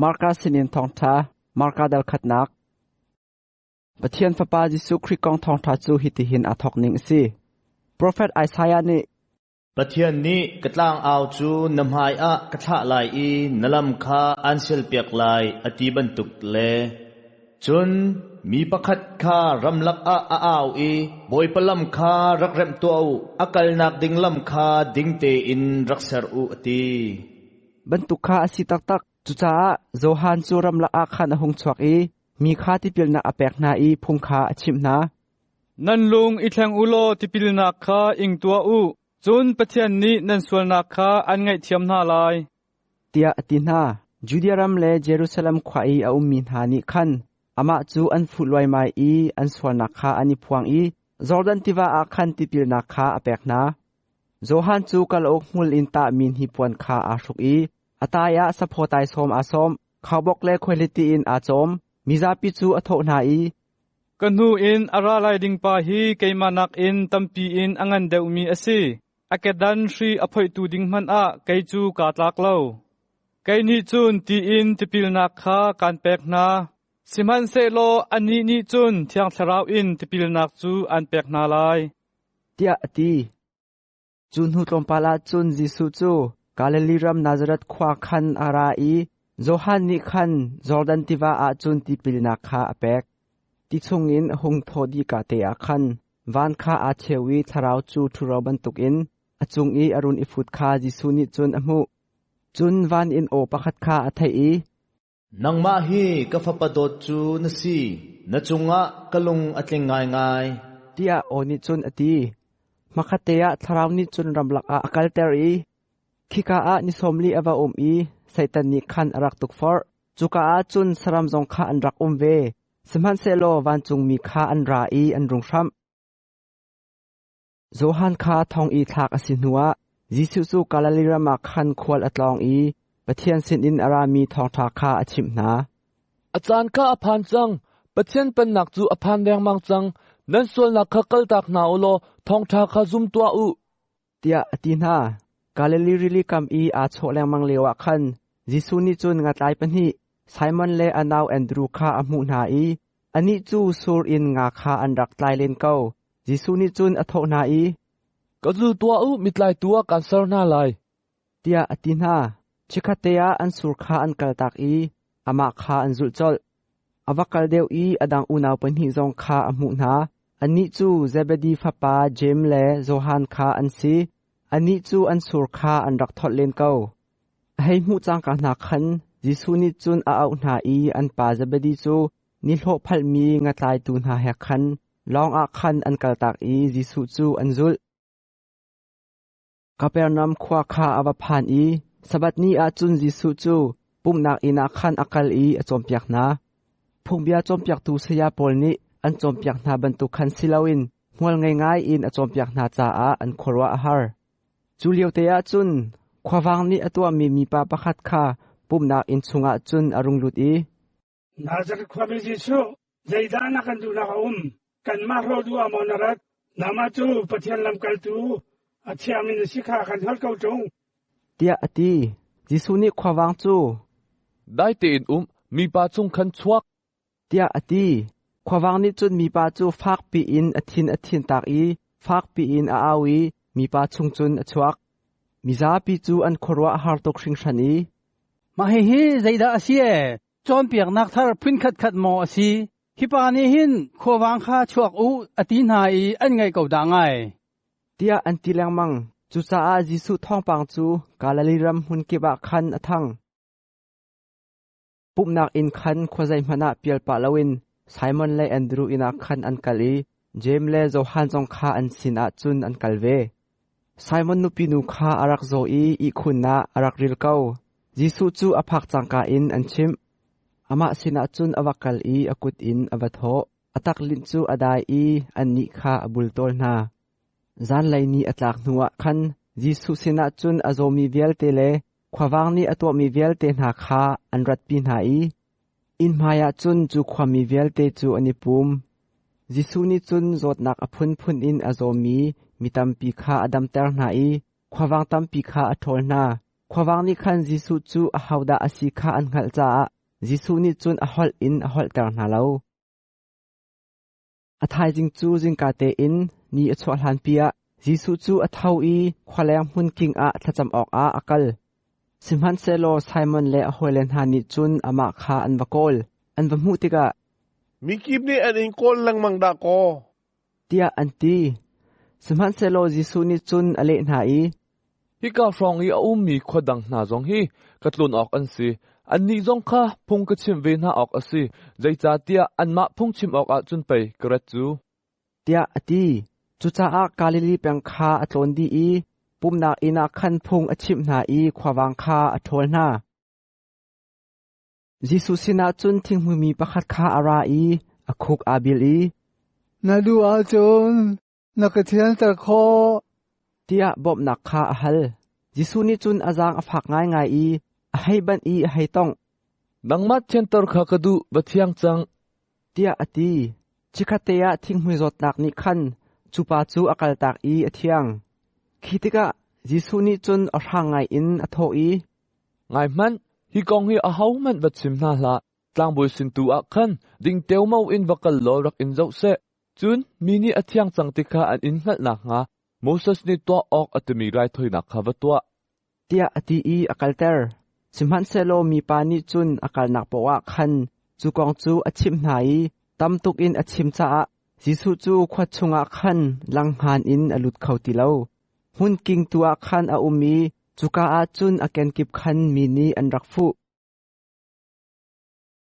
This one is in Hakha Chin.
Marka sinin thawngṭha, Marka dal khatnak. Pathian Fapa Jesuh Khrih kong thawngṭha cu hitihin aa thawk ning a si. Profet Isaiah nih Pathian nih ka tlangau cu na hmaiah ka thlah lai i na lam kha aan sialpiak lai a ti bantuk le cun mi pakhat kha ramlak ah a au i Bawipa lam kha rak remh tuah u, a kalnak ding lam kha ding tein rak ser u a ti. Bantuk kha a si taktak. Cucaah Johan cu ramlak ah khan a hung chuak i mi kha tipilnak a pek hna i phung kha a chimh hna. Nan lung i thleng u law tipilnak kha ing tuah u, cun Pathian nih nan sualnak kha an ngaihthiam hna lai. Tiah a ti hna. Judea ram le Jerusalem khua i a ummi hna nih khan amah cu an fuh luaimai i an sualnak kha an i phuang i Jordan tiva ah khan tipilnak kha a pek hna. Johan cu kalauk hmul in tahmi hnipuan kha aa hruk i a tai ah saphaw taisawm aa sawm, khaubawk le khuaihliti in aa cawm. Mizapi cu a thawh hna i, Ka hnu in a ra lai ding pa hi keimah nakin tampi in a ngan deuhmi a si. A kedan hri a phoihtu ding hmanh ah kei cu kaa tlak lo. Kei nih cun ti in tipilnak kha kaan pek hna. Sihmanhsehlaw anih nih cun Thiang Thlarau in tipilnak cu aan pek hna lai. Tiah a ti. Cu hnu tlawmpal ah cun Jesuh cu Galilee ram Nazareth khua khan a ra i Johan nih khan Jordan tiva ah cun tipilnak kha a pek. Ti chungin a hung thaw dih kate ah khan van kha aa cheu i Thlarau cu ṭhuro bantukin a cung i a run i fut kha Jesuh nih cun a hmuh. Cun van in aw pakhat kha a theih i, Nangmah hi ka fapa dawt cu na si, na cungah ka lung a tling ngaingai. Tiah aw nih cun a ti. Hmakhatte ah Thlarau nih cun ramlak ah a kalter i khika ah ni sawm li a va um i Satan nih khan a rak tukforh. Cuka ah cun saram zong kha an rak um ve. Sihmanhsehlaw vancungmi kha an ra i an rung hramh. Johan kha thong i thlak a si hnuah Jesuh cu Galilee ram ah khan khual a tlawng i Pathian sinin a rami thawngṭha kha a chimh hna. A caan kha a phan cang. Pathian pennak cu a phan dengmang cang. Nan sualnak kha kaltak hna u law thawngṭha kha zum tuah u. Tiah a ti hna. Galilee rili kam i aa chawh lengmang lioah khan Jesuh nih cun ngatlai pahnih Simon le a nau Andru kha a hmuh hna i anih cu sur in nga kha an rak tlai len ko. Jesuh nih cun a thawh hna i, Ka zul tuah u, mitlaitu ah kaan ser hna lai. Tiah a ti hna. Chikkhatte ah an sur kha an kaltak i amah kha an zulh colh. A va kal deuh i a dang unau pahnih zong kha a hmuh hna. Annih cu Zebedi fapa Jeim le Johan kha an si. Annih cu an sur kha an rak tholh len ko. A hei hmuh cangka hna khan Jesuh nih cun a auh hna i an pa Zebedi cu nihlawh phalhmi ngatlaitu hna he khan lawng ah khan an kaltak i Jesuh cu an zulh. Kapernaum khua kha a va phan i Sabbath ni ah cun Jesuh cu pumhnak inn ah khan a kal i a cawnpiak hna. Phungbia cawnpiaktu saya pawl nih an cawnpiak hna bantuk khan si loin hmual ngei ngai in a cawnpiak hna caah an khuaruah a har. Cu liote ah cun khuavang nih a tuahmi mipa pakhat kha pumhnak inn chungah cun a rung lut i, Nazareth khuami Jesuh, zeidah na kan duhnak a um? Kanmah hrawh duh ah maw na rat? Nangmah cu Pathian lamkaltu a thiangmi na si kha kan hngalh ko ṭung. Tiah a ti. Jesuh nih khuavang cu, Dai tein um, mipa chung khan chuak. Tiah a ti. Khuavang nih cun mipa cu fakpi in a thin a thintak i fakpi in a au i mipa chung cun a chuak. Mizapi cu an khuaruah a har tuk hringhran i, Mah hihi zeidah a si ee? Cawnpiaknak thar phun khatkhat maw a si? Hi pa nih hin khuavang kha chuak u a ti hna i an ngaih ko dah ngai. Tiah an ti lengmang. Cucaah Jesuh thawngpang cu Galilee ram hmun kip ah khan a thang. Pumhnak inn khan khuazei hmanh ah pial pah loin Simon le Andru inn ah khan an kal i Jeim le Johan zong kha an sinah cun an kal ve. Simon nupinu kha a rak zaw i ihkhun ah a rak ril ko. Jesuh cu a phak cangka in an chimh. Amah sinah cun a va kal i a kut in a va thawh. A taklinh cu a dai i annih kha a bultawl hna. Zanlei ni a tlak hnuah khan Jesuh sinah cun a zawmi vialte le khuavang nih a tuahmi vialte hna kha an ratpi hna i inn hmaiah cun cu khuami vialte cu an i pum. Jesuh nih cun zawtnak a phunphun in a zawmi mi tampi kha a damter hna i khuavang tampi kha a ṭhawl hna. Khuavang nih khan Jesuh cu ahodah a si kha an hngalh caah Jesuh nih cun a holh in a holhter hna lo. A thaizing cu zingka tein ni a chuah hlanpi ah Jesuh cu a tho i khualeng hmunking ah thlacam awkah a kal. Sihmanhsehlaw Simon le a hawile hna nih cun amah kha an va kawl. An va hmuh tikah, Mikip nih an in kawl lengmang dah kaw, tiah an ti. Sihmanhsehlaw Jesuh nih cun a leh hna i, Hika hrawng i a ummi khua dang hna zong hi ka tlun awk an si. Annih zong kha phung ka chimh ve hna awk a si, zeicahtiah anmah phung chim awkah cun pei ka rat cu. Tiah a ti. Cucaah Galilee peng kha a tlawn dih i pumhnak inn ah khan phung a chimh hna i khuavang kha a ṭhawl hna. Jesuh sinah cun thinghmuimi pakhat kha a ra i a khuk aa bil i, Na duh ahcun na ka thianter khawh, tiah bawmhnak kha a hal. Jesuh nih cun a zaang a fak ngaingai i a hei banh i a hei tongh. Nangmah thianter kha ka duh, va thiang cang, tiah a ti. Chikkhatte ah thinghmui zawtnak nih khan cu pa cu a kaltak i a thiang. Khi tikah Jesuh nih cun a hrang ngaiin a thawh i, Ngai hmanh, hi kong hi ahohmanh va chim hna hlah. Tlangbawi sin tu ah khan ding teomao in va kal law rak in zoh seh. Cun mi nih a thiang cang ti kha an in hngalh nakhnga Moses nih tuah awk a timi raithawinak kha va tuah. Tiah a ti i a kalter. Sihmanhsehlaw mipa nih cun a kalnak paoh ah khan cu kong cu a chimh hna i tam tuk in a chim caah Jesuh cu khua chungah khan langhngan in a lut kho ti lo. Hmun king tu ah khan a um i cuka ah cun a kenkip khan mi nih an rak fuh.